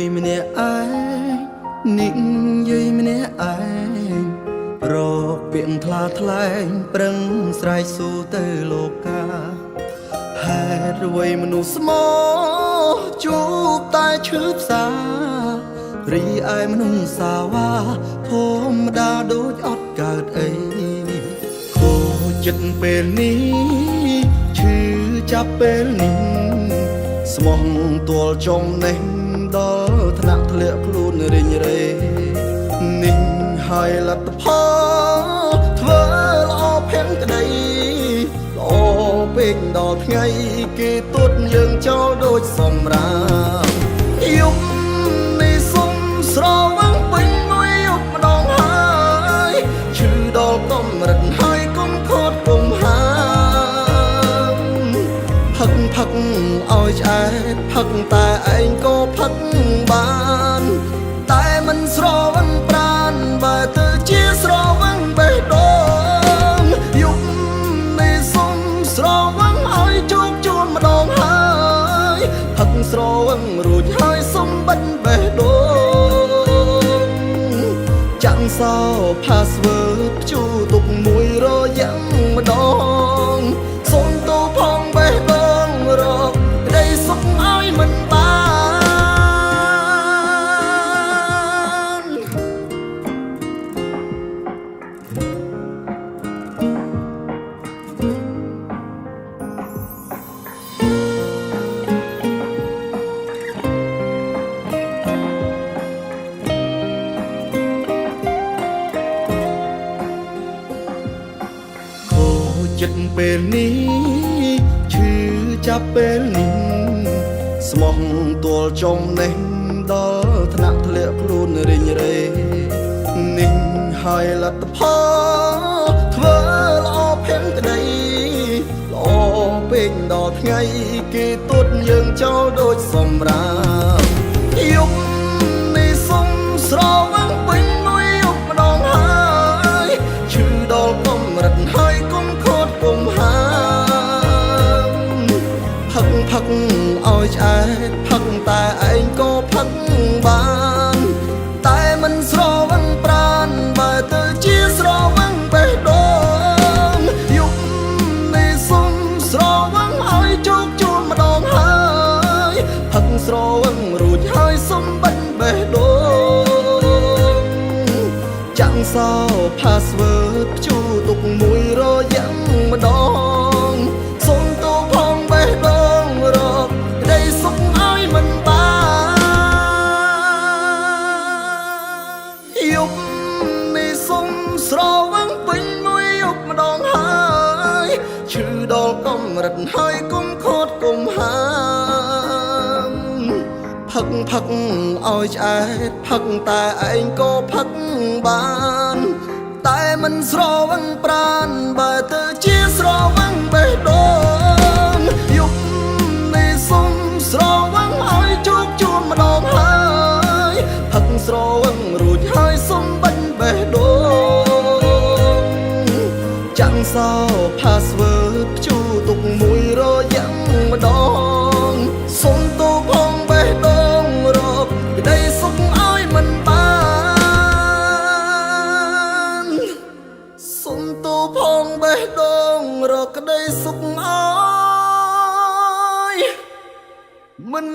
យម្នាក់ឯងនិយាយម្នាក់ឯងរកពាក្យថ្លាថ្លែងប្រឹងស្រែកស៊ូទៅលោកាហេតុអ្វីមនុស្សស្មោះជួបតែឈឺផ្សារីឯមនុស្សសាវ៉ាធម្មតាដូចអត់កើតអីខូចចិត្តពេលនេះឈឺចាប់ពេលនេះស្មោះទួលចំណេះដល់ថ្នាក់ធ្លាក់ខ្លួនរិញរេនេះហើយលទ្ធផលធ្វើល្អភាំងក្តីល្អពេកដល់ថ្ងៃគេទួតយើងចោលដូចសំរាមយប់នេះសុំស្រវឹងពេញមួយយប់ម្ដងហើយឈឺដល់កម្រិតហើយកុំខត់កុំហាម ផឹកផឹកឲ្យឆ្អែតផឹកតែឯងក៏ផឹកបានតែមិនស្រវឹងប្រានបើទៅជាស្រវឹងបេះដូងយប់នេះសុំស្រវឹងឲ្យជួបជួលម្ដងហើយផឹកស្រវឹងរួចហើយសុំបិទបេះដូងចាក់សោ password ព្យួរទុកមួយរយៈម្ដងសុំទូផងបេះដូងរកក្តីសុខឲ្យមិនបាន ខូចចិត្តពេលនេះឈឺចាប់ពេលនេះស្មោះទួលចំណេះដល់ថ្នាក់ធ្លាក់ខ្លួនរិញរេនេះហើយលទ្ធផលធ្វើល្អភាំងក្តីល្អពេកដល់ថ្ងៃគេទួតយើងចោលដូចសំរាមយប់នេះសុំស្រវឹងពេញមួយយប់ម្ដងហើយឈឺដល់កម្រិតហើយកុំខត់កុំហាមផឹកផឹកឲ្យឆ្អែតផឹកតែឯងក៏ផឹកបានតែមិនស្រវឹងប្រានបើទៅជាស្រវឹងបេះដូងយប់នេះសុំស្រវឹងឲ្យជោគជួលម្ដងហើយផឹកស្រវឹងរួចហើយសុំបិទបេះដូងចាក់សោ password ព្យួរទុកមួយរយៈម្ដងសុំទូផងបេះដូងរកក្តីសុខឲ្យមិនបានយប់នេះសុំស្រវឹងពេញមួយយប់ម្ដងហើយឈឺដល់កម្រិតហើយកុំខត់កុំហាមផឹកផឹកឲ្យឆ្អែតផឹកតែឯងក៏ផឹកបានតែមិនស្រវឹងប្រានបើទៅជាស្រវឹងបេះដូងយប់នេះសុំស្រវឹងឲ្យជួបជួលម្ដងហើយផឹកស្រវឹងរួចហើយសុំបិទបេះដូងចាក់សោ password ព្យួរទុកមួយរយៈម្ដងសុំទូផងបេះដូងរកក្តីសុខឲ្យមិនបានសុំទូផងបេះដូងរកក្តីសុខឲ្យមិន